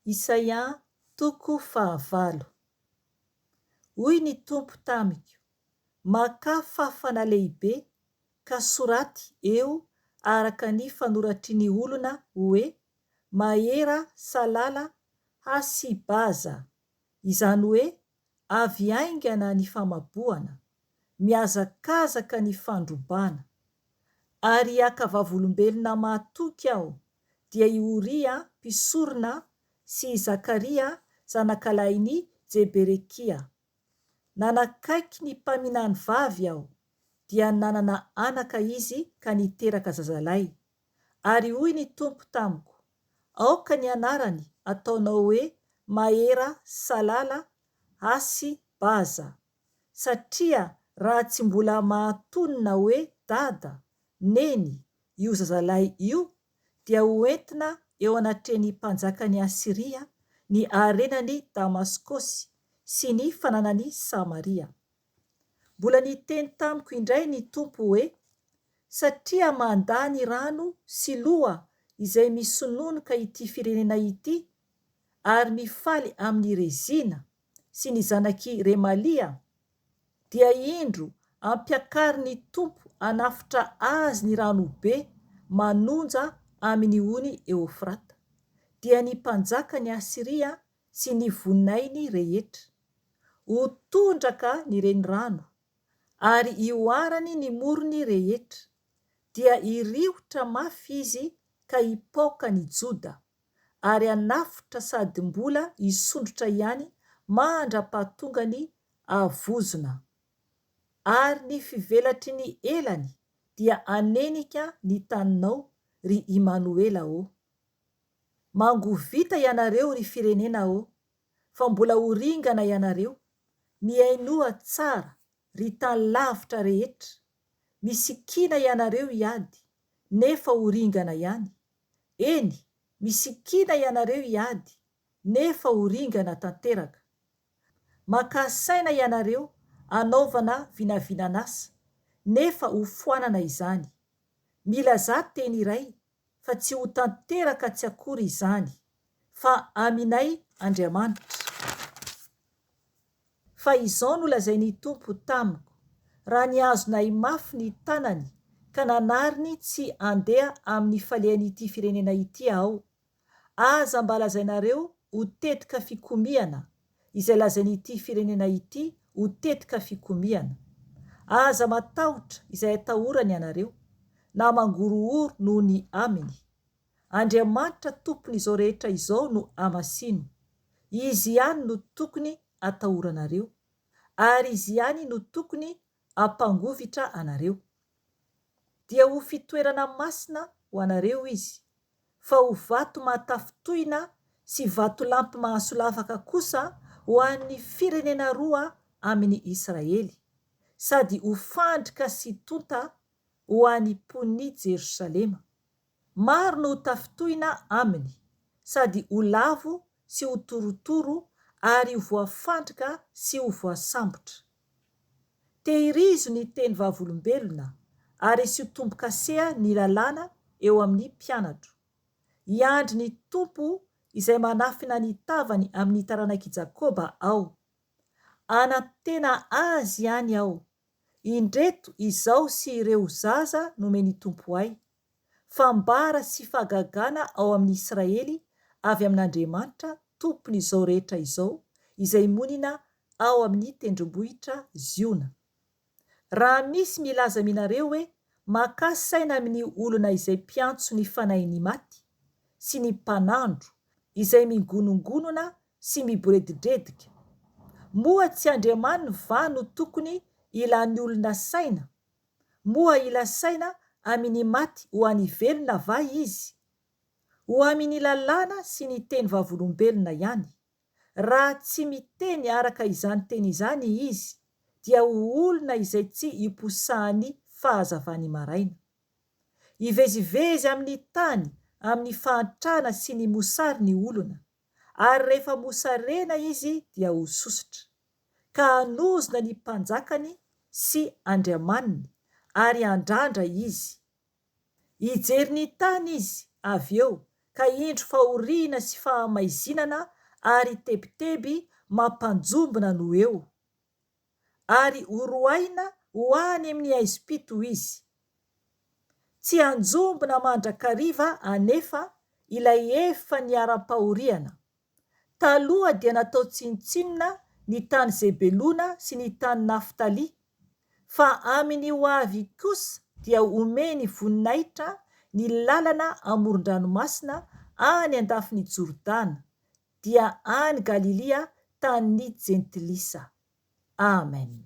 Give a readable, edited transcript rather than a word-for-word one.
Isaia toko fahavalo. Hoy ny Tompo tamiko, Makà fafana lehibe ka soraty eo araka ny fanoratry ny olona hoe Mahera Salala Hasibaza, izany hoe avy haingana ny famaboana, mihazakazaka ny fandrobana. Ary haka vavolombelona mahatoky aho dia i Oria mpisorona sy i Zakaria zanakalahin'i Jeberekia. Nanakaiky ny mpaminany vavy aho, dia nanana anaka izy ka niteraka zazalahy. Ary hoy ny Tompo tamiko, Aoka ny anarany ataonao hoe Mahera Salala Hasi Baza, satria raha tsy mbola mahatonona hoe Dada, Neny, io zazalahy io dia ho entina eo anatrehan'ny mpanjakan'i Asyria ny harenan'i Damaskosy sy ny fananan'i Samaria. Mbola niteny tamiko indray ny Tompo hoe, Satria mandà ny rano sy loha izay misononoka ity firenena ity ary mifaly amin'i Rezina sy ny zanak'i Remalia, Dia indro ampiakarin'ny Tompo hanafotra azy ny ranobe manonja amin'ny ony Eofrata, dia ny mpanjakan'i Asyria sy ny vonainy rehetra. Ho tondraka ny renirano, ary hihoarany ny morony rehetra, dia hiriotra mafy izy ka hipaoka an'i Joda, ary hanafotra sady mbola hisondrotra ihany mandra-pahatongany havozona. Ary ny fivelatry ny elany dia hanenika ny taninao, ry Imanoela ô. Mangovita ianareo, ry firenena ô, fa mbola ho ringana ianareo, mihainoa tsara, ry tany lavitra rehetra, misikina ianareo hiady, nefa ho ringana ihany, Eny, misikina ianareo hiady, nefa ho ringana tanteraka. Makà saina ianareo hanaovana vinavinan'asa, nefa ho foanana izany. Milazà teny iray, fa tsy ho tanteraka tsy akory izany, fa aminay Andriamanitra. Fa izao no lazain'ny Tompo tamiko, Raha nihazona ahy mafy ny tanany ka nanariny tsy handeha amin'ny falehan'ity firenena ity aho, aza mba lazainareo ho tetika fikomiana izay lazain'ity firenena ity ho tetika fikomiana. Aza matahotra izay atahorany ianareo, na mangorohoro noho ny aminy. Andriamanitra Tompon'izao rehetra izao no hamasino. Izy ihany no tokony atahoranareo, ary Izy ihany no tokony hampangovitra anareo. Dia ho fitoerana masina ho anareo Izy, fa ho vato mahatafintohina sy vatolampy mahasolafaka kosa ho an'ny firenena roa amin'i Israely, sady ho fandrika sy tonta ho an'ny mponin'i Jerosalema. Maro no ho tafintohina aminy, sady ho lavo sy ho torotoro ary ho voafandrika sy ho voasambotra. Tehirizo ny teny vavolombelona ary asio tombo-kasea ny lalàna eo amin'ny mpianatro. Hiandry ny Tompo izay manafina ny tavany amin'ny taranak'i Jakoba aho. Hanantena Azy ihany aho. Indreto izaho sy ireo zaza nomen'ny Tompo ahy. Fambara sy fahagagana ao amin'i Israely avy amin'Andriamanitra Tompon'izao rehetra izao izay monina ao amin'ny tendrombohitra Ziona. Raha misy milaza aminareo hoe makà saina amin'ny olona izay mpiantso ny fanahin'ny maty sy ny mpanandro izay migonongonona sy miboredidredika, moa tsy Andriamaniny va no tokony hilan'ny olona saina? Moa hila saina amin' ny maty ho any velona va izy? Ho amin' ny lalàna sy ny teny vavolombelona ihany. Raha tsy miteny araka izany teny izany izy, dia ho olona izay tsy hiposahan' ny fahazavan' ny maraina. Hivezivezy amin' ny tany amin' ny fahantrana sy ny mosary ny olona, ary rehefa mosarena izy dia ho sosotra. ka hanozona ny mpanjakany sy andriamaniny, ary handrandra izy. Hijery ny tany izy avy eo ka indro fahoriana sy fahamaizinana ary tebiteby mampanjombona no eo. Ary horoahina ho any amin'ny haizim-pito izy. Tsy hanjombona mandrakariva anefa ilay efa niharam-pahoriana. Taloha dia natao tsinontsinona ny tany Zebelona sy ny tany Naftaly, fa amin' ny ho avy kosa dia homeny voninahitra ny lalana amoron-dranomasina any an-dafin' i Jordana, dia any Galilia tanin' ny Jentilisa. Amen.